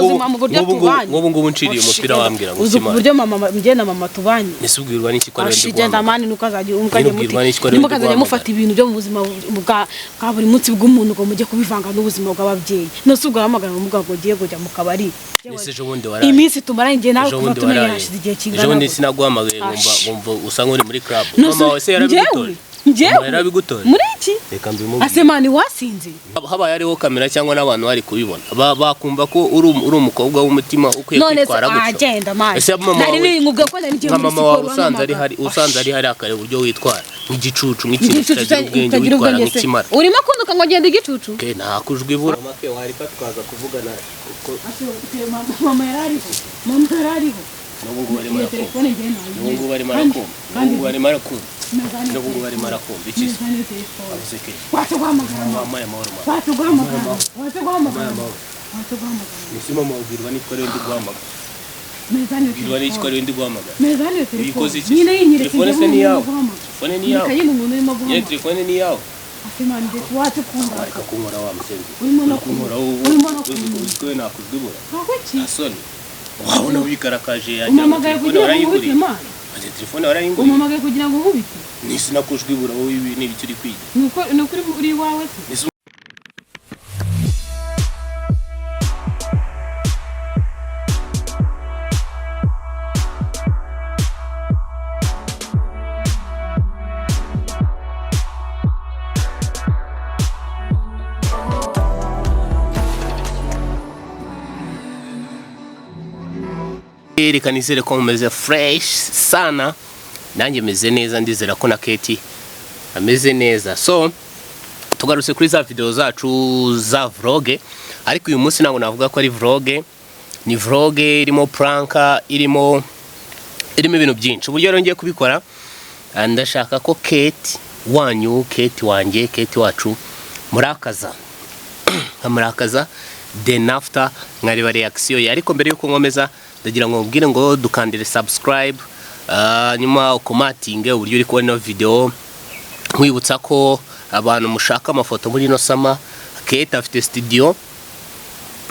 Ubuzima mu buryo tubanye. Nk'ubu ngubu nciriye umupira wambwira ngo uzi ukimara. Uburyo mama, njye na mama tubanye. Ese ubwirwa n'iki ko ari we ndi Ashigenda guhamagara? mani nuko azajya umukajya muti Ubwirwa n'iki ko ari we ndi nimukazajya guhamagara? mufata ibintu byo mu buzima bwa buri munsi bw'umuntu ngo mujye kubivanga n'ubuzima bw'ababyeyi. Nose ubwo ahamagara ngo mugabo ugiye kujya mu kabari? Ese ejo bundi waraye? Iminsi tumaranye njye nawe Ejo kuva bundi tumenye waraye? hashize igihe kingana Ejo bundi gute? sinaguhamagaye ngumva Ashi. ngumva usa nk'uri muri club. Nose Mama wawe se yarabigutoje? Njyewe? Mama yarabigutoje? Muri iki? Reka mbimubwire. Ase mani wasinze. Habaye hariho kamera cyangwa n'abantu bari kubibona, bakumva ko uri umukobwa w'umutima ukwiye None se kwitwara gutyo. agenda mani. Ese mama Nari wawe nkubwiye ko nari ngiye nka muri mama wawe siporo. usanze ari hari, usanze ari hari akareba uburyo witwara nk'igicucu, nk'ikintu Igicucu kitagira ubwenge, kitagira witwara ubwenge se. nk'ikimara. Urimo kunduka ngo ngende igicucu. Ke ntakujwi ibura. Mama ke wareka tukaza kuvugana kuko Mama yarariho, mama yarariho. N'ubu ngubu arimo Iyo arakumva. telefone njye nayo. N'ubu ngubu arimo arakumva. N'ubu ngubu arimo arakumva. N'ubu ngubu arimo arakumva. Iki se? Avuze ke. Wacu guhamagara mama. Wampaye amahoro mama. Wacu guhamagara, wacu guhamagara, wacu guhamagara. Ese mama ubwirwa n'iki ko ari we ndi guhamagara? Meza niyo Ubwirwa n'iki ko telefone. ari we ndi guhamagara? Meza niyo telefone. Uyikoze iki? Nyine yinyereka. Telefone se ni iyawe? Telefone ni iyawe? Nyereka nyine umuntu urimo Nyine guhamagara. telefone ni iyawe? Ase mani ndetse wacu kumva. Wareka kunkora wa musenzi. Urimo no Kunkora wowe. Urimo no Uzi ko we nakujwibura. Ntabwo iki. Nta soni. Wabona wikarakaje yagira ngo Umamagaye telefone kugira ngo warayiguriye. nkubite mani. Ati telefone warayinguriye. Umamagaye kugira ngo nkubite. Nisi nakujwibura wowe, ibi ni ibiki uri kwiga? Nuko nuko uri iwawe se. Nisi reka nizere ko mumeze fresh sana, nanjye meze neza, ndizera ko na Keti ameze neza. So tugarutse kuri za video zacu za vlog, ariko uyu munsi ntabwo navuga ko ari vlog, ni vlog irimo prank, irimo ibintu byinshi. Uburyo rero ngiye kubikora, ndashaka ko Kate wanyu, Kate wanjye, Kate wacu murakaza, nkamurakaza, then after nkareba reaction ye. Ariko mbere yuko nkomeza, ndagira ngo mubwire ngo dukandire subscribe, nyuma ukomatinge uburyo uri kubona ino video. Nkwibutsa ko abantu mushaka amafoto muri ino summer, Kate afite studio.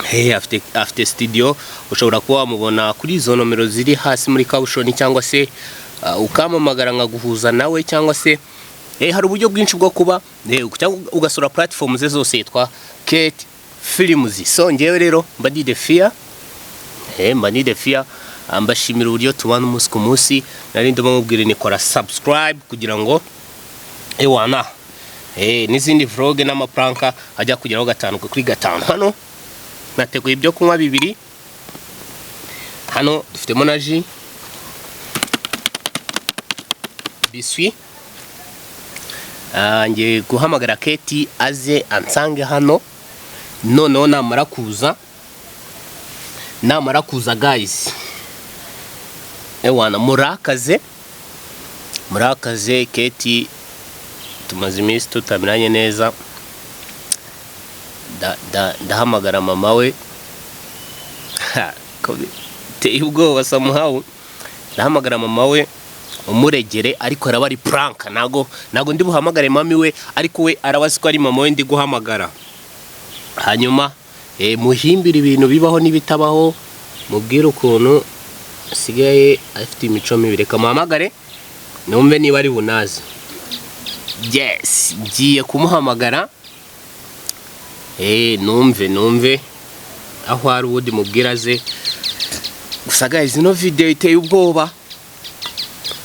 Hey, afite studio, ushobora kuba wamubona kuri izo nomero ziri hasi muri caption, cyangwa se ukampamagara nkaguhuza nawe, cyangwa se hari uburyo bwinshi bwo kuba cyangwa ugasura platform ze zose, yitwa Kate Films. So ngewe rero mba ndi The Fear, mba ndi The Fear. Mbashimira uburyo tubana umunsi ku munsi. Nari ndimo mubwira ni kora subscribe kugira ngo ewana n'izindi vlog n'amapranka ajya kugeraho gatanu kuri gatanu. Hano nateguye ibyo kunywa bibiri, hano dufitemo na jus, biswi. Ngiye guhamagara Keti aze ansange hano. Noneho namara kuza guys, ewana murakaze, murakaze Keti. Tumaze iminsi tutameranye neza. Ndahamagara mama we. Ha, ko biteye ubwoba somehow. Ndahamagara mama we umuregere, ariko araba ari prank. Ntago ndi buhamagare mami we, ariko we araba azi ko ari mama we ndi guhamagara. Hanyuma muhimbire ibintu bibaho n'ibitabaho, mubwire ukuntu asigaye afite imico mibi. Reka muhamagare numve niba ari bunaze. Yes, ngiye kumuhamagara, numve aho ari, ubundi mubwira aze. Gusa guys, ino video iteye ubwoba.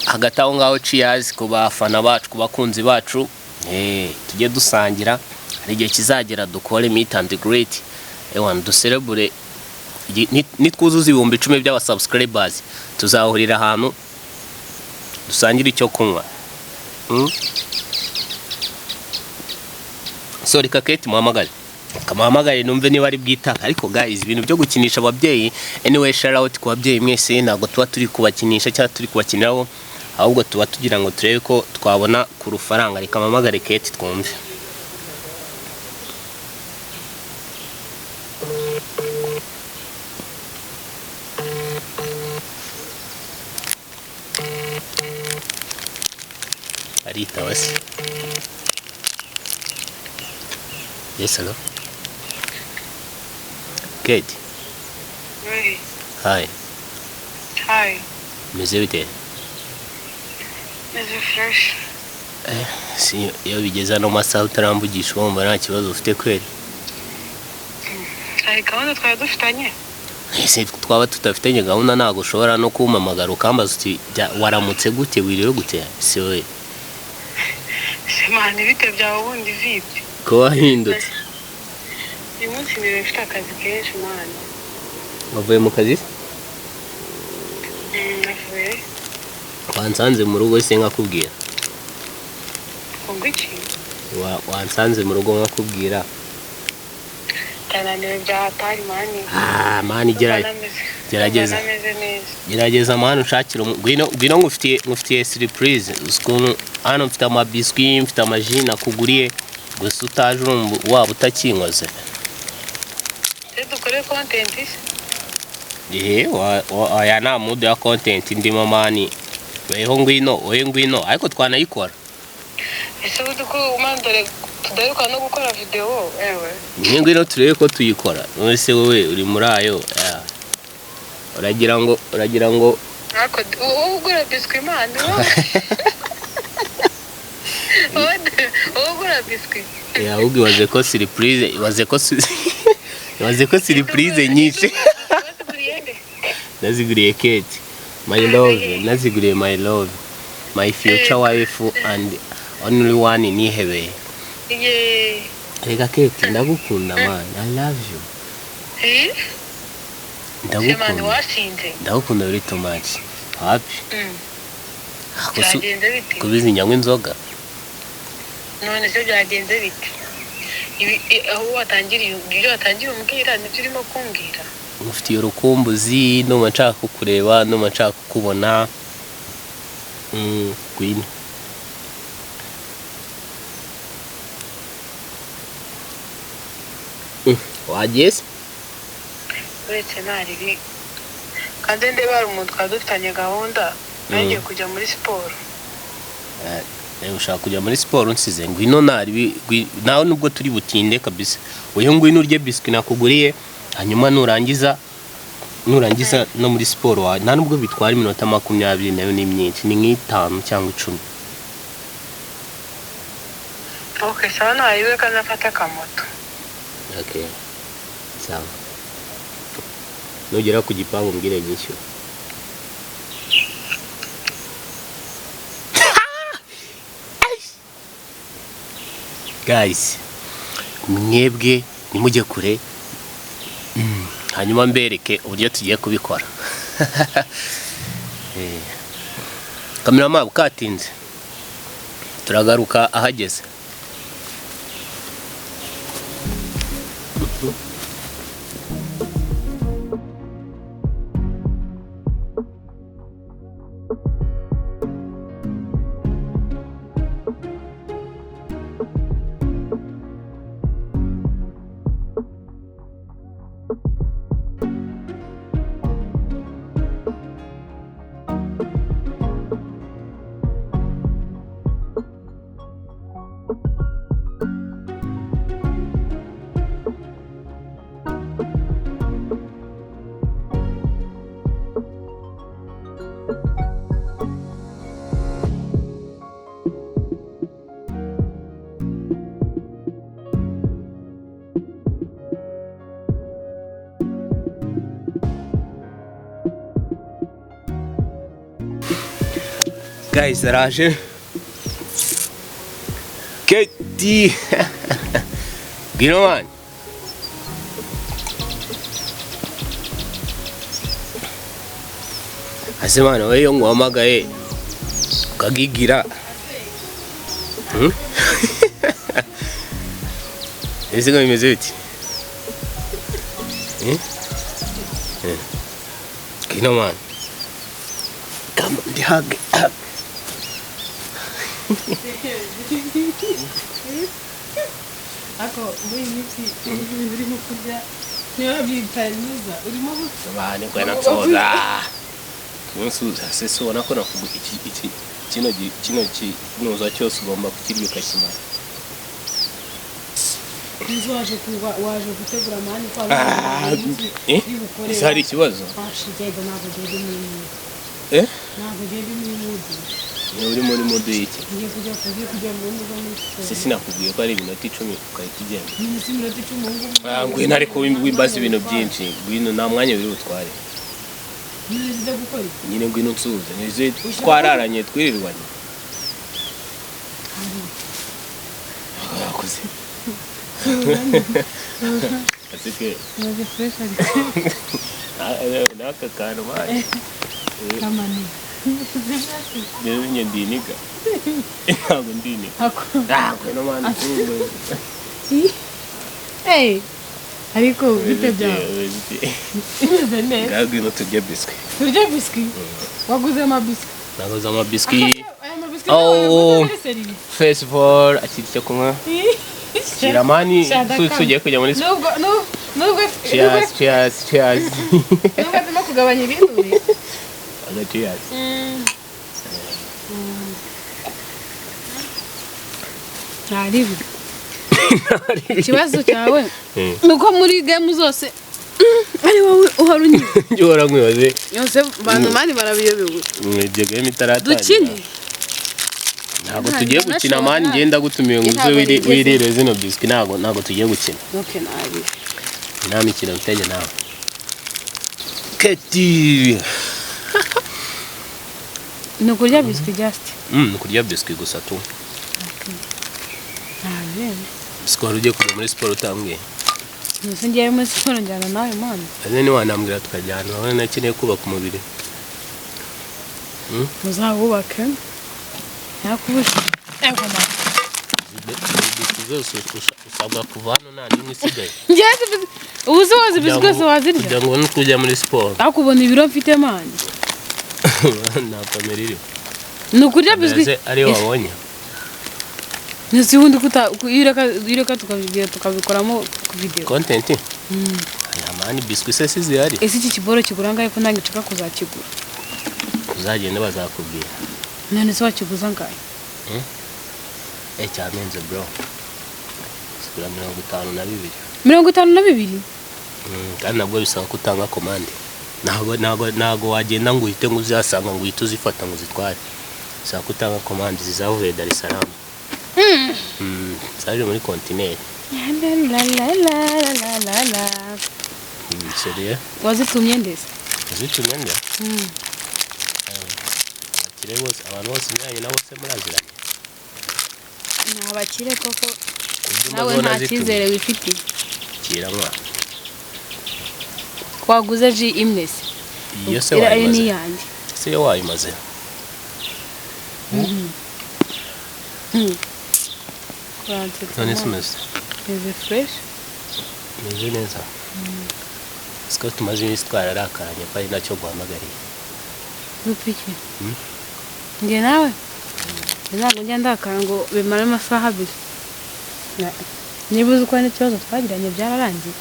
Hagati aho ngaho, cheers ku bafana bacu, ku bakunzi bacu. Tujye dusangira, hari igihe kizagera dukore meet and greet, ewana duserebure. Nitwuzuza 10,000 by'aba subscribers, tuzahurira ahantu dusangire icyo kunywa. So reka Kate muhamagare, kamuhamagare numve niba ari bwitaka. Ariko guys, ibintu byo gukinisha ababyeyi, anyway, shout out ku babyeyi mwese. Ntabwo tuba turi kubakinisha cyangwa turi kubakiniraho, ahubwo tuba tugira ngo turebe ko twabona ku rufaranga. Reka mpamagare Kate twumve. Aritaba se? Yes, hello Kate. Oui. Hi. Hi. Meze bite? Meze fresh. Si iyo bigeze ano masaha utaramvugisha wumva nta kibazo ufite kweri? Hari gahunda twari dufitanye. Ese twaba tudafitanye gahunda, ntabwo ushobora no kumpamagara ukambaza uti "Waramutse gute, wiriwe gute?" Si wowe? Semana, bite byawe ubundi, vipi? Ko wahindutse? Uyu munsi niwe mfite akazi kenshi, mwana. Wavuye mu kazi se? Navuye. Wansanze mu rugo se nkakubwira? Ngo iki? Wansanze mu rugo nkakubwira. Ndananiwe bya hatari, man. Ah man, gerageza. Nameze neza. Gerageza mwana, unshakire ngwino, ngwino, ngufitiye surprise. Uzi ukuntu hano mfite amabiswi, mfite amaji nakuguriye, gusa utaje urumva waba utakinkoze. Se dukore content se? Ehe, aya nta mood ya content ndimo, man. Weho ngwino, wowe ngwino, ariko twanayikora. Ese ubu ko umandore tudaheruka no gukora video, ewe. Ni ngwino turebe ko tuyikora. None se wowe uri muri ayo? Ah. Uragira ngo Ariko wowe ugura biswi, man. Wowe ugura biswi. Eh, ahubwo ibaze ko surprise, ibaze ko surprise nyinshi. Waziguriye nde? Naziguriye Kate, my love. Naziguriye my love, my future wife and only one nihebeye. Ye. Reka Kate, ndagukunda man, I love you. Eh? Semana, Ndagukunda. wasinze. Ndagukunda very too much. Happy. Byagenze bite? Kubizi nyanywa inzoga. None se byagenze bite? Aho watangiriye, ibyo watangiye umbwira nibyo urimo kumbwira. Mufitiye urukumbuzi, ndumva nshaka kukureba, ndumva nshaka kukubona. Ngwino. Wagiye se? Uretse ntaribi kandi ndeba hari umuntu twari dufitanye gahunda, nagiye kujya muri siporo. Ushaka kujya muri siporo nsize? Ngwino nari nawe, nubwo turi butinde kabisa. Weho ngwino urye biswi nakuguriye, hanyuma nurangiza no muri siporo wawe, nta nubwo bitwara iminota 20, nayo ni myinshi, ni nk'itanu cyangwa 10. Ok, sawa, ntaribi kandi afate akamoto. Okay, sawa. Nugera ku gipangu umbwire nyishyura. Guys, mwebwe nimujye kure, hanyuma mbereke uburyo tugiye kubikora. Cameraman katinze, turagaruka ahageze. Guys, araje Keti. Ngwino man. Ase mwana, wewe iyo nguhamagaye ukagigira. Ese ko bimeze biti? Eh? Eh. Ngwino man. Come on, the hug. Hug. Ariko muri iyi minsi ibintu urimo kurya niba byita neza urimo Bane kwa natoza. Umunsi sese ubona ko nakugu iki kino kinoza cyose ugomba kukirya ukakimara. Nzi waje kuba waje gutegura amahane kwa Eh? Ese hari ikibazo? Washigenda ntabwo ugenda muri mood. Eh? Ntabwo ugenda muri mood. Niba uri muri mood y'iki? Ngiye kujya kugiye kujya mu rugo muri siporo. Se sinakubwiye ko ari iminota 10 ugahita ugenda. Ni si iminota 10 ngubu. Ah, ngwino ariko wimbaza ibintu byinshi. Ngwino nta mwanya biri butware. None nzi gukora iki? Nyine ngwino nsuhuze. Nize twararanye twirirwanye. Yakoze. Asike Maze fresh ariko n'aka kantu mani. kamani. Rero njye ndiniga. Ntabwo ndiniga. Ako. Ah, ngwino mani nsuhuze. Hey. Ariko bite byawe? Bimeze neza. Ngaho ngwino turye biswi. Turya biswi. Waguze amabiswi. Naguze amabiswi. Aya mabiswi Oh. waguze muri serivisi. Festival akira icyo kunywa. Kiramani tugiye kujya muri Nubwo nubwo nubwo Cheers, cheers, cheers. nubwo ndimo kugabanya ibinure. Aga cheers. Ntaribi. Ikibazo cyawe ni uko muri game zose ari wowe uhora unyura. Njye uhora nkwibaze Yose bantu mani barabiyobewe. ibyo game itaratangira. Dukine. Ntabwo tugiye gukina mani ngenda gutumiye ngo uze wirire zino biswi ntabwo tugiye gukina. Okay nabi. Nta mikino mfitanye nawe. Keti. Ni ukurya biswi just. Ni ukurya biswi gusa tu. Ntabi. Biswi wari ugiye kujya muri siporo utambwiye. Nuse ngiye muri siporo njyana nawe mani. Ese ntiwanambwira tukajyana urabona nakeneye kubaka umubiri. Muzawubake. Nakubusha. Ego mama. Biswi zose usabwa kuva hano nta n'imwe isigaye. Ngiye ubu se wazi biswi zose wazirya? Kugira ngo ubone uko ujya muri siporo. Ariko ubona ibiro mfite mani. Nta kamera iriho. Ni ukurya biswi. Mbese ariyo wabonye. Nese ubundi iyo ureka tukabikoramo video. Content? Aya mani biswi se zihari. Ese iki kiboro kigura angahe ko nange nshaka kuzakigura? Uzagenda bazakubwira. None se wakiguza angahe? Eh cyamenze bro. Sigura 52. 52? Kandi nabwo bisaba ko utanga komande. Ntabwo wagenda ngo uhite ngo uzasanga ngo uhite uzifata ngo uzitware. Bisaba ko utanga komande zizavuye Dar es Salaam. Zaje muri kontineri. Seriye? Wazitumye ndese? Wazitumye nde? Abakire bose, abantu bose njyanye nabo se muraziranye? Ni abakire koko. Nawe nta cyizere wifitiye. Kira mwana. Waguze ji imwe se? Iyo se wayimaze? Se yo wayimaze? None se umeze? Meze fresh. Meze neza. Siko tumaze iminsi twararakaranye ko ari nacyo guhamagariye. Nupiki? Njye nawe? Ntabwo njya ndakara ngo bimare amasaha abiri. Niba uzi ko hari n'ikibazo twagiranye byararangiye.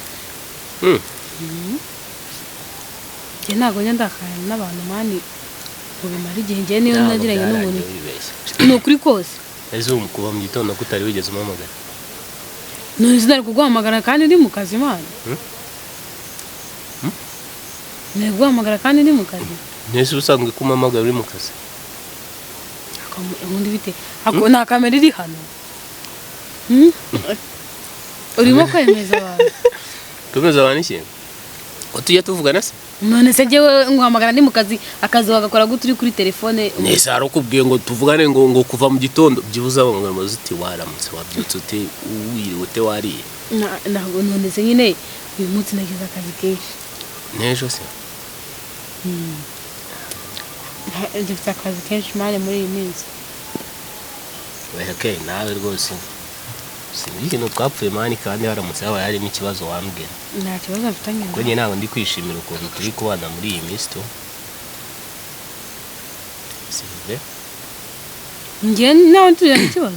Njye ntabwo njya ndakarana n'abantu mani ngo bimare igihe njye niyo nagiranye n'umuntu. Ni ukuri kose. Ese ubu kuva mu gitondo ko utari wigeze umpamagara? None sinari kuguhamagara kandi ndi mu kazi mani. Nari kuguhamagara kandi ndi mu kazi. Nese ubusanzwe ko umpamagara uri mu kazi? Ubundi bite? Nta kamera iri hano. Urimo kwemeza abantu. Kwemeza abantu iki? Ko tujya tuvugana se? None se njyewe nguhamagara ndi mu kazi, akazi wagakora gute uri kuri telefone? Nese harakubwiye ngo tuvugane ngo kuva mu gitondo byibuze ngo uti waramutse wabyutse ute wiriwe ute wariye. Ntabwo none se nyine uyu munsi nagize akazi kenshi. N'ejo se? Dufite akazi kenshi mani muri iyi minsi. Okay, nawe rwose sinzi ikintu twapfuye mani kandi haramutse habaye harimo ikibazo wambwira. Nta kibazo mfitanye. Kuko njye ntabwo ndi kwishimira ukuntu turi kubana muri iyi minsi tu. Sivyo? Njye nawe tujyana ikibazo?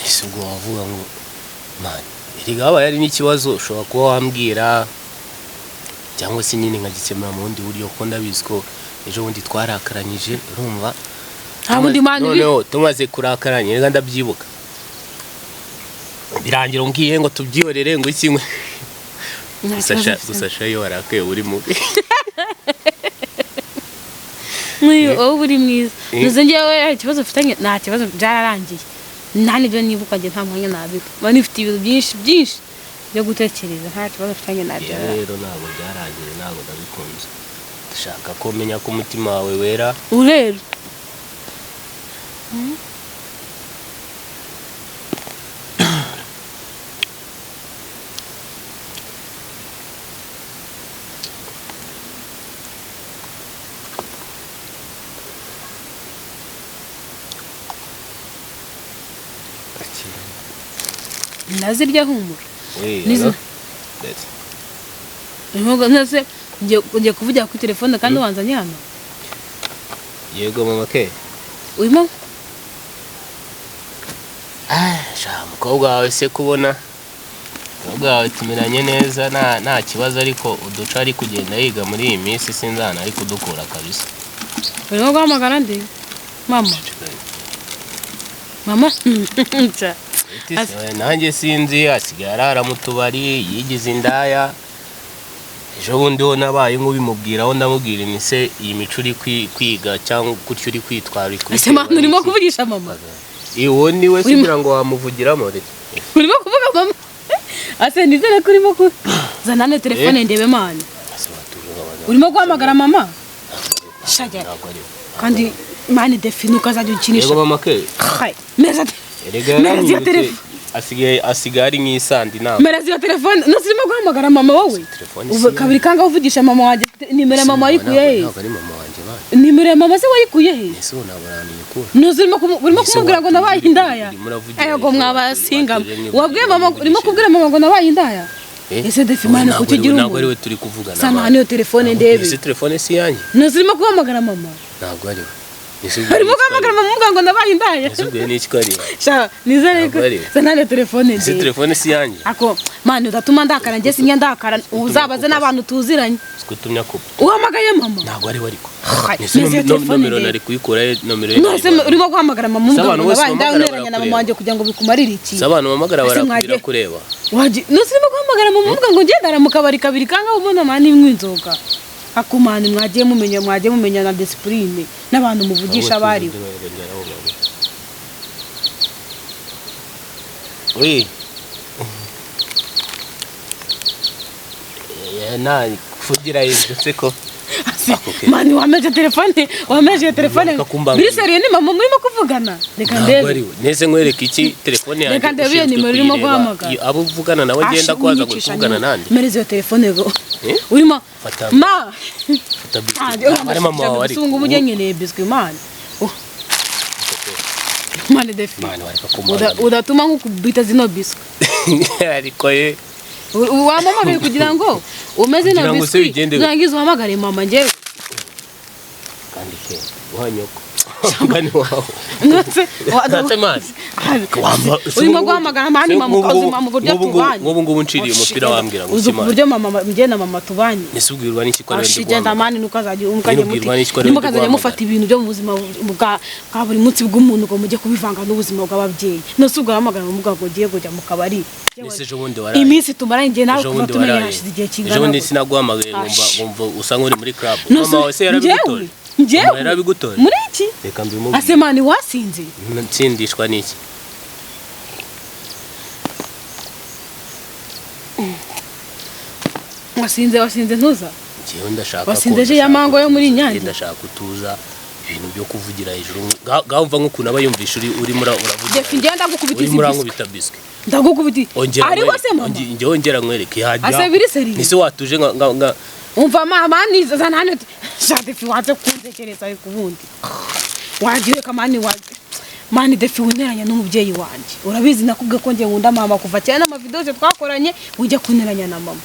Ese ubwo wavuga ngo mani erega habaye hari n'ikibazo ushobora kuba wambwira cyangwa se nyine nkagikemura mu bundi buryo kuko ndabizi ko ejo bundi twarakaranyije urumva. Nta bundi mani noneho tumaze kurakaranya reka ndabyibuka. Birangira umbwiye ngo tubyihorere ngo iki Nta kibazo mfitanye. Gusa sha iyo warakaye uri mubi. Nk'uyu wowe uba uri mwiza. Eh. Ntuzi njyewe hari ikibazo mfitanye, nta kibazo, byararangiye. Nta n'ibyo nibuka njye, nta mwanya nabika. Mba nifite ibintu byinshi byinshi byo gutekereza, nta kibazo mfitanye nabyo. Yewe rero ntabwo byarangiye, ntabwo ndabikunze. Ndashaka ko menya ko umutima wawe wera. Urera. Nazirya humura. We, Nizo. hello? That's- Nubwo ntase ngiye kuvugira kuri telefone kandi wanzanye hano. Yego mama ke. Urimo Ah, sha umukobwa wawe se kubona umukobwa wawe tumeranye neza nta kibazo, ariko uduca ari kugenda yiga muri iyi minsi sinzana ari kudukura kabisa. Urimo guhamagara nde? Mama. Mama. Nca. Iti se, nanjye sinzi, asigaye arara mu tubari yigize indaya. Ejo bundi ho nabaye nk'ubimubwiraho, ndamubwira nti se iyi mico uri kwiga cyangwa gutyo uri kwitwara uri Ese mama urimo kuvugisha mama? Uwo ni we Urimo- kugira ngo wamuvugiramo rero. Urimo kuvuga mama? Ase nizere ko urimo ku zana hano telefone ndebe mani. Ese watuje ukabanza- Urimo guhamagara mama? Shajya. Ntabwo ari we. Kandi mani define ukazajya ukinisha. Yego mama ke. Hai. Meza. Erega Mera ziyo yarahindutse, telefone. asigaye ari nk'isandi ntabwo. Mera ziyo telefone. Nose urimo guhamagara mama wowe? Telefone Ubu si kabiri kanga uvugisha mama wanjye, nimero ya mama wayikuye he? Ntabwo ari mama wanjye bana. Nimero ya mama se wayikuye he? Ese ubu ntabwo namenye ko. Ntuzi urimo urimo Ese kumubwira ngo watuje nabaye indaya? urimo uravugira Ego hejuru, mwabasinga. watuje niba Wabwiye mama, uvugishije. urimo kubwira mama ngo nabaye indaya? Eh? Ese defi mani Ntabwo kuki ugira ntabwo ari umuntu? we turi kuvugana. Sana mama. hano iyo telefone ndebe. Ese telefone si yanjye? Ntuzi urimo guhamagara mama? Ntabwo ari we. Ese ubwo Urimo ni iki ko guhamagara ari we? mama umubwira ngo nabaye indaya? Ese ubwo ni iki ko ari we? Sha nizere ko Ntabwo ari we. sana hano telefone Ese ndebe. telefone si yanjye? Ako mani udatuma ndakara, njye sinya ndakara, uzabaze n'abantu tuziranye. Siko utumya ko. Uhamagaye mama? Ntabwo ari we ariko. Hai, Ese neza iyo telefone nomero ndebe. nari kuyikura he? Nomero ye None se nari urimo guhamagara mama Se umubwira abantu ngo bose nabaye indaya, bahamagara unteranya na mama barakureba. wanjye kugira ngo bikumarire iki? Se abantu bahamagara Ese barakurira mwagiye- kureba. Waji nose urimo guhamagara mama umubwira ngo ngende mu kabari kabiri kanga ubona mani imwe inzoga. Akumana mwagiye mumenya na discipline n'abantu muvugisha abari. Oui. Na kuvugira hejuru se ko Okay. Mani wameje telefone, wameje telefone. Bakakumbangamira. Biri seriye ni mama murimo kuvugana. Reka ntabwo ndebe. ari we. Nese nkwereke iki telefone yanjye Reka ndebe iyo ushinzwe nimero urimo kuyireba. guhamagara. Iyo abo uvugana nawe agenda kwaza ngo kuvugana nande. Mereza iyo telefone go. Eh? Urimo Fata. ma Fata biscuit. Ntabwo ari mama wawe ariko. Ubu ngubu nkeneye biswi mani. Oh. Mani defi. Mani wareka kumbangamira. Udatuma nkukubita zino biswi. Ariko ye Wampamagaye kugira ngo umeze na Kugira ngo se biswi bigende bite? nurangiza uhamagare mama njyewe. Kandi ke wanyoko. Mugani wawe. Nose Tate mani. Wamba- urimo guhamagara mani mama ukazi mama uburyo tubanye. Nk'ubu ngubu nciriye umupira wambwira ngo uzi ukimane. uburyo mama njye na mama tubanye. Ese ubwirwa n'iki ko ari we ndi Ashigenda guhamagara? mani nuko azajya umukajya muti Ubwirwa n'iki ko ari we ndi nimukazajya mufata guhamagara? ibintu byo mu buzima bwa buri munsi bw'umuntu ngo mujye kubivanga n'ubuzima bw'ababyeyi. Nose ubwo uhamagara mama ngo ugiye kujya mu kabari. Ese ejo bundi waraye. Iminsi tumaranye njye nawe Ejo kuva bundi tumenye waraye. hashize igihe kingana Ejo bundi gute. sinaguhamagaye nkumva Ashi. nkumva usa nk'uri muri club. Nose Mama wawe se yarabigutoje? njyewe Mama yarabigutoje? muri iki Reka mbimubwire. ase mani wasinze Nsindishwa n'iki? wasinze ntuza Njyewe ndashaka Wasinze ko- ejo ya mango yo muri ndashaka Nyange? Ndashaka kutuza ibintu byo kuvugira hejuru. Ngaho umva nk'ukuntu aba yumvisha uri urimo uravugira. Jeff njyewe ndagukubita Urimo izi biswi urankubita biswi. ndagukubita Ongera ariho nkwereke. se mama Njyewe ongera nkwereke yajya. Ase biri seriye? Ese watuje nka umva mama zana hano sha Defi wanze kuntekereza ariko ubundi wagiye kamani wa mani Defi unteranya n'umubyeyi wanjye urabizi nakubwiye ko njye nkunda mama kuva kera n'amavideo yose twakoranye ujya kunteranya na mama.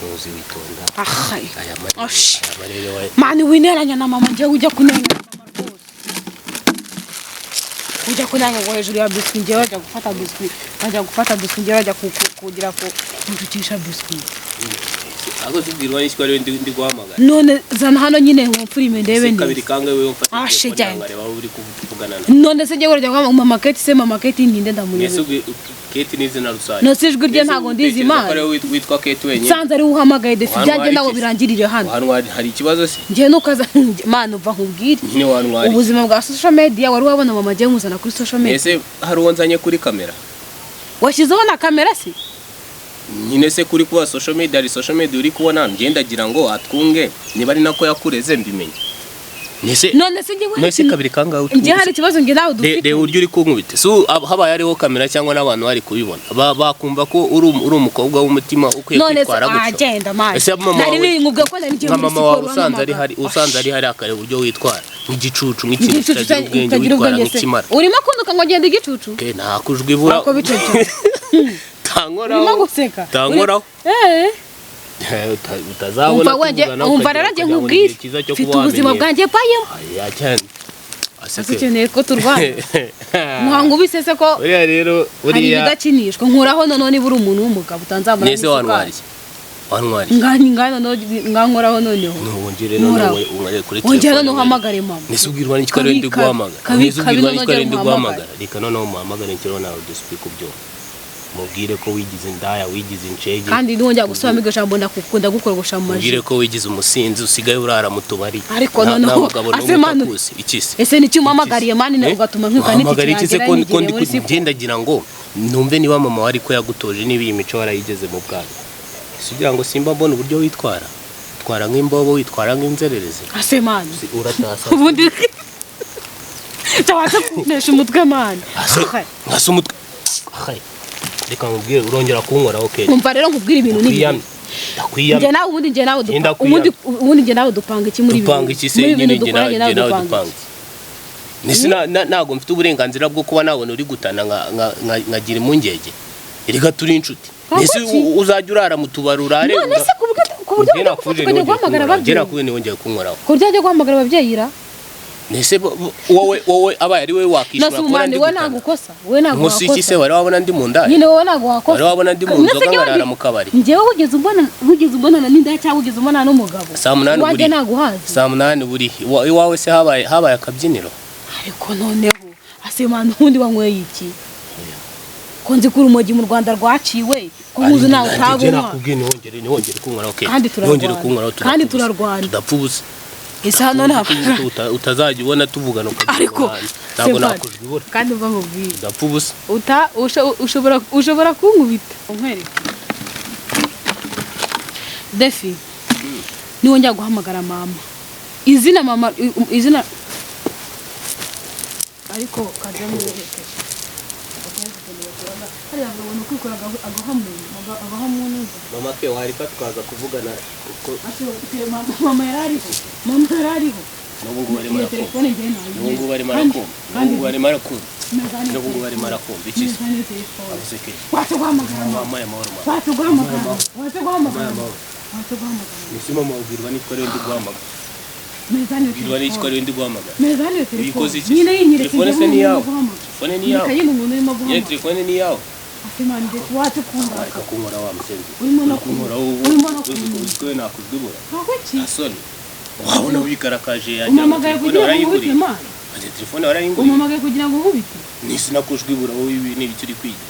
Nkuzi witonda. Aha. Aya marere, Osh. aya marere wa Mani wineranya na mama njyewe ujya kuneranya na mama rwose. Ujya kuneranya ngo hejuru ya biswi njyewe bajya gufata biswi, bajya gufata biswi njyewe bajya kugira ko kunshukisha biswi. Ahubwo tubwirwa n'iki ko ariwe ndi guhamagara? None zana hano nyine nkumfurime ndebe Se kabiri neza. kangahe wewe mfata Ah, telefone shit, yanjye nkareba aho uri kuvugana na? None se njye urajya kwa mama Kate? Se mama Kate ninde? Mwese Ndamureba. Kate ni izina rusange. No si ijwi rye Mbese ntabwo ndizi utekereza ko Imana. ariwe witwa Kate wenyine? Nsanze ari we uhamagaye, Defi, Wantwara ibyanjye ntabwo iki se? birangirire hano. Wantwara, hari ikibazo se? Njye nukaza mana, uva nkubwire. Nyine wantwara iki? Ubuzima bwa social media, wari wabona mama agiye nkuzana kuri social media? Ese hari uwo nzanye kuri kamera? Washyizeho na kamera se? Nyine se kuri kuba social media, hari social media uri kubona? Njye ndagira ngo atwunge, niba ari nako yakureze mbimenye. Nese None se njye nese kabiri kangahe njye hari ikibazo njye nawe dufite? Reba uburyo uri kunkubita. Si habaye hariho kamera cyangwa n'abantu bari kubibona, bakumva ko uri umukobwa w'umutima ukwiye None se kwitwara gutyo. agenda mani. Ese mama Nari wawe, nkubwiye ko nari ngiye nka muri mama wawe siporo. usanze ari hari, usanze ari hari, akareba uburyo witwara nk'igicucu, nk'ikintu Igicucu kitagira ubwenge, kitagira witwara ubwenge se? nk'ikimara. Urimo kunduka ngo ngende igicucu? Ke nta kujwi ibura. Ako bicece. Tankoraho. Urimo guseka. Tankoraho. Eh. Utazabona Umva wenge, tuvugana umva ukagira rero njye ngo ni nkubwire. igihe cyiza cyo Mfite kuba ubuzima wamenyera. bwanjye payemo. Aya cyane. Aseke. Ukeneye ko turwana? Muhango ubisese ko Buriya rero hari buriya ibidakinishwa nkuraho. Noneho niba uri umuntu w'umugabo utanzamura. Nese wantwariye? Wantwariye? Ngani ngana no ngankoraho noneho. Wongere noneho. Nkoraho. Ungare kuri Wongera telefone. noneho uhamagare mama. Nese ubwirwa n'iki ko ariwe ndi Kabi, guhamagara? kabi, Nese kabi, ubwirwa n'iki ko ariwe ndi noneho guhamagara? Reka noneho muhamagare nshyiraho nawe udusipika ubyumva, mubwire ko wigize indaya, wigize incege. Kandi niwongera gusubiramo iryo jambo ndakukunda gukorogosha mu Mubwire maji. ko wigize umusinzi, usigaye urara mu tubari. Ariko Nta noneho, mugabo n'umwe ase manu- utakuzi. Iki se? Ese nicyo umpamagariye mani Eh? ugatuma nkwiruka n'itike Wahamagara iki se yanjye ko nari ko nigiriye ndi muri siporo? ngenda ngira ngo numve niba mama wari ko yagutoje, niba iyi mico warayigeze mu bwana. Ese ugira ngo simba mbona uburyo witwara? Witwara nk'imbobo, witwara nk'inzererezi. Ase mani. Uratasa. Ubundi cyabanza kuntesha umutwe mani. Ase umutwe. Hai. Reka nkubwire, urongera kunkoraho kenshi. Umva rero nkubwire ibintu ni Ndakwiyamye. Ndakwiyamye. Njye nawe, ubundi njye nawe Ngenda dupa ubundi njye nawe dupanga iki muri ibi Dupanga bintu? iki se Muri ibi nyine bintu njye dukora, nawe njye nawe njye nawe dupanga dupanga iki? iki? Nese ntabwo mfite uburenganzira bwo kuba nabona uri gutana nkagira impungenge? Erega turi inshuti. Ntabwo Nese iki? uzajya urara mu tubari urare? None se ku buryo Njye ujya gufata nakubwiye ukajya ntiwongere guhamagara kunkoraho. Njye ababyeyi? nakubwiye ntiwongere kunkoraho. Ku buryo ajya guhamagara ababyeyi ra? Nese wowe abaye ari wowe wakishimira Nase kubona umani ndi wowe gutana? ntabwo ukosa, wowe ntabwo Nkosi iki se? wakosa. Wari wabona ndi mu ndaya? Nyine wowe ntabwo wakosa. Wari wabona ndi mu Nase nzoga njyewe nkarara mu kabari? Njyewe wigeze umbonana n'indaya cyangwa wigeze umbonana n'umugabo? Saa 8 Iwanjye buri ntabwo uhazi. Saa 8 buri iwawe se habaye akabyiniro? Ariko noneho asemana, ubundi wanyweye iki? Ko nzi ko urumogi mu Rwanda rwaciwe, ko nkuzi nawe Njye utabunywa. nakubwiye ntiwongere kunkoraho kenshi. Kandi Ntiwongere turarwana. kunkoraho. Kandi Tudapfa ubusa. turarwana. Tudapfa ubusa. Ese hano ntabwo Utazajya ubona tuvugana ukagira Ariko ngo ntabwo Sefani, nakujwibura. kandi uva mubwire. Tudapfa ubusa. Uta ushobora kunkubita unkwereke. Defi, niwongera guhamagara mama izina, mama izina, ariko kajya muherekeje hariya babona kwikora agahamu neza. Mama ke wareka tukaza kuvugana kuko Mama yari ariho, mama yari ariho. N'ubu ngubu arimo Iyo arakumva. telefone njyewe nayigira. N'ubu ngubu arimo Kandi- arakumva. N'ubu kandi ngubu arimo arakumva. meza N'ubu ngubu arimo arakumva. Iki se? Meza niyo telefone. Avuze ke. Wacha guhamagara mama. Wampaye amahoro mama. Wacha guhamagara mama. Wacha guhamagara mama. Amahoro. Wacha guhamagara mama. Nese mama ubwirwa n'iki ko ariwe ndi guhamagara? Meza niyo Ubwirwa n'iki ko telefone. ariwe ndi guhamagara? Meza niyo telefone. Uyikoze iki? Nyine yinyeretse. Telefone se ni iyawe? Telefone ni iyawe? Nyereka nyine umuntu urimo Nyine guhamagara. telefone ni iyawe? Asemana ndetse wacha kundaka. Areka kunkora wa musenzi. Urimo no Uri kunkora wowe. urimo no Uzi ko nakujwibura. Ntabwo iki? Nta soni. Wabona wikarakaje yagira ngo Umpamagaye telefone kugira ngo nkubite warayinguriye. Imana. Ati telefone warayinguriye. Umpamagaye kugira ngo nkubite. Nese nakujwibura wowe, ibi ni ibiki uri kwiga?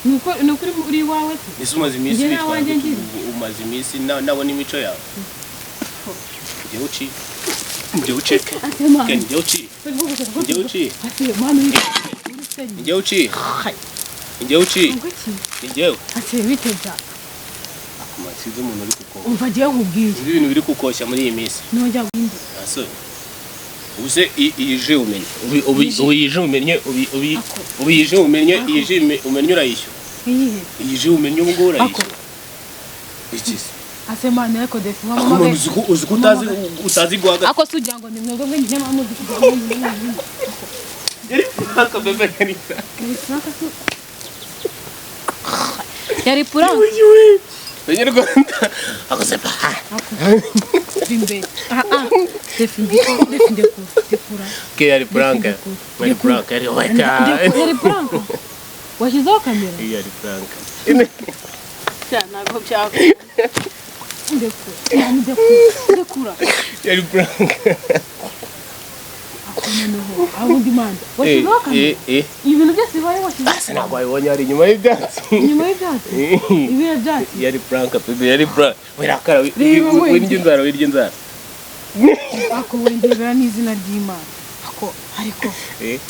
Nuko uri iwawe se. Nese umaze iminsi Njye nta witwara wanjye gutya, ngira. umaze iminsi nabona imico yawe. Njyewe uciye. Njyewe uceke. Asemana. Njyewe uciye. Njyewe uciye. Asemana uri seri. Njyewe uciye. Njyewe uciye. Ntabwo iki? Njyewe. Ase bite bya? Sinzi umuntu uri kukoshya. Umva agiye nkubwiye. Sinzi ibintu biri kukoshya muri iyi minsi. Nujya guhindura. Nta soni. Ubu se iyi ji umenye. Ubu iyi ji umenye Ako. ubu iyi ji umenye, iyi ji umenye urayishyura. Iyihe? Iyi ji umenye ubu ngubu urayishyura. Iki se? Asemana ariko defi Ako umuntu wampamagaye. uzi ko utazi guhaga. Ako se ugira ngo ni mwebwe mwenyine muzi kugira ngo ni mwenyine. Yari prank bebe, yari prank. Yari prank se? Yari prank. Banyarwanda. Ako se pa. Imbere. Ah ah. Defi defi ndekura. Ndekura. Ke yari prank. Yari prank yari weka. Yari prank. Washyizeho kamera? Yari prank. Ntabwo byakunda. Ndekura, mani, ndekura, ndekura. Yari prank. Ako noneho aho undi mani washyizeho kamera? Eh. Ibintu byose bibaye washyizeho. Asa ntabwo wabibonye, hari inyuma y'ibyatsi. Inyuma y'ibyatsi, ibihe byatsi. Yari prank, bébé, yari prank. Wirakara. Reba wenda. Wirya inzara, wirya inzara. Ako wendebera n'izina ry'Imana, ako ariko Eh.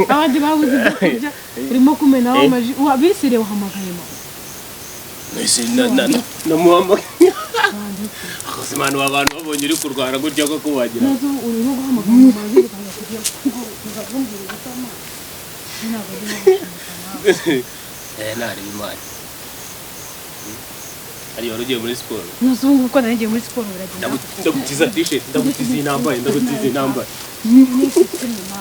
abandi babuze ibyo kurya, urimo kumenaho amaji bisire. Wahamagaye mama? Nese na na namuhamagaye. Akazi mani, abantu babonye uri kurwana gutya ko kubagira. Nazo urimo guhamagara mama, birukanka kugira ngo uzakumbwira ubusa. Mama, ntabwo ndimo gushimisha nawe. Eh, nari imana. Hari wari ugiye muri siporo. Nazo ubu ngubu ko nari ngiye muri siporo, biragenda. Ndagutiza t-shirt, ndagutiza iyi nambaye, ndagutiza iyi nambaye. Ni iki mama?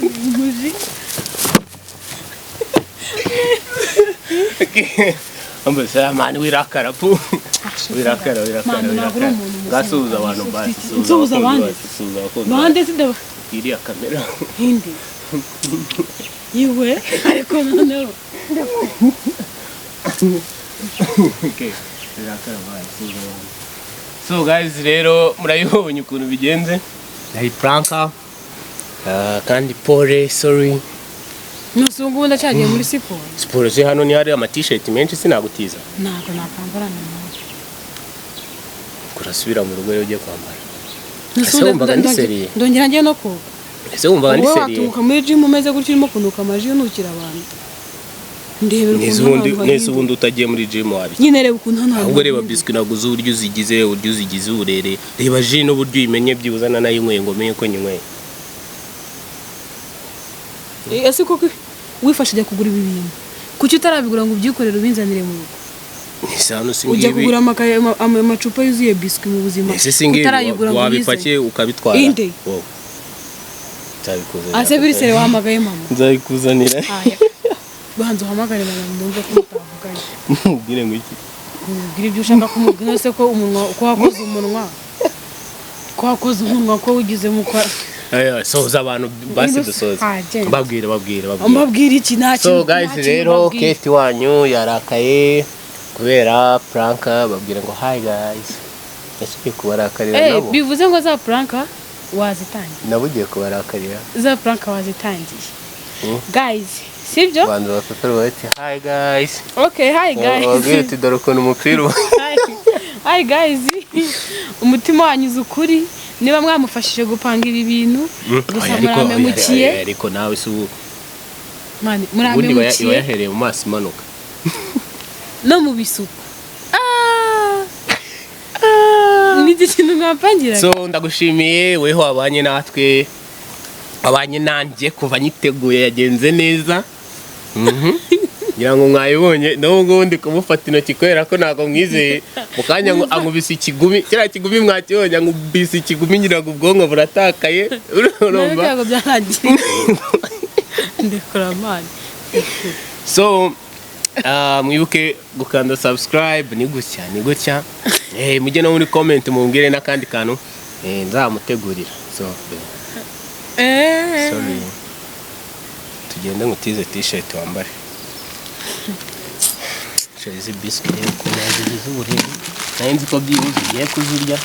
Umuji. Ambese mani, wirakara pu. Wirakara, wirakara. Mani, ntabwo uri Wirakara. umuntu muzima. Ngasuhuza abantu basi. Nsuhuza abandi? Suhuza abakunzi. Bande sindaba. Iriya kamera. Hindi iwe, ariko noneho. Okay. Wirakara mani, suhuza abantu. So guys, rero murabibonye ukuntu bigenze. Yari prank. Kandi pole, sorry. Nose ubu ngubu ndacyagiye muri siporo? Siporo se hano ni hari ama t-shirt menshi, sinagutiza. Ntabwo nakwambarana nawe. Kurasubira mu rugo rero ugiye kwambara. Nose Ese ubu wumvaga ndi sérieux? Ndongera ngiye no koga. Ese wumvaga ndi Wowe sérieux? watunguka muri gym umeze gutyo, urimo kunuka amaji, unukira abantu. Ndebera ukuntu Nese hano ubundi hantu nese hahinduka. ubundi utagiye muri gym wabiki? Nyine reba ukuntu hano hantu Ahubwo reba hahinduka. biscuit naguze, uburyo uzigize, uburyo uzigize uburere. Reba jus n'uburyo uyimenye, byibuze nanayinyweye ngo menye ko nyinyweye. Ese koko wifashe ujya kugura ibi bintu, kuki utarabigura ngo ubyikorere ubinzanire mu rugo? Ese hano si Ujya ngibi? kugura amacupa yuzuye biscuit mu buzima, Ese si ngibi? utarayigura ngo ubizane? Wabipakiye ukabitwara. Inde? Wowe. Nzabikuzanira. Ase birisere, wahamagaye mama? Nzabikuzanira. Aya, banza uhamagare mama ndumve ko mutavuganye. Mubwire ngo iki? Umubwire ibyo ushaka kumubwira. Se ko umunwa ko wakoze umunwa, ko wakoze umunwa, ko wigize mukora. Aya, soza abantu basi, dusoze. Ah, genda. Babwire, babwire, babwire. Mbabwira iki? Nta So kintu, guys, nta kintu rero mbabwira. Kate wanyu yarakaye kubera prank. Babwira ngo hi guys. Ese ugiye kubarakarira Eh, nabo? bivuze ngo za prank wazitangiye. Nabo ugiye kubarakarira. Za prank wazitangiye. Guys, sibyo? Banza bafite bati hi guys. Okay, hi guys. Babwire uti dore ukuntu umupira uba. Hi guys, umutima wanyuze ukuri niba mwamufashije gupanga ibi bintu gusa. Oya, ariko Murampemukiye. oya, ariko nawe si ubu. Mani, Ubundi iba murampemukiye. yahereye mu maso imanuka. No mu bisuko. Ah! Ni iki kintu mwampangira? So ndagushimiye weho wabanye natwe, wabanye nanjye kuva nyiteguye, yagenze neza. Ngira ngo mwayibonye. N'ubu ngubu ndi kumufata intoki kubera ko ntabwo mwizeye. Mu kanya ngo ankubise ikigumi, kiriya kigumi mwakibonye, ankubise ikigumi ngira ngo ubwonko buratakaye. Urumva? Ntabwo byarangiye, ndekura mani. So mwibuke gukanda subscribe. Ni gutya, ni gutya. Mujye no muri comment mumbwire n'akandi kantu nzamutegurira. So sorry, tugende ngutize t-shirt wambare. Izi biscuit rero ukuntu yazigize uburere, nari nzi ko byibuze ugiye kuzirya.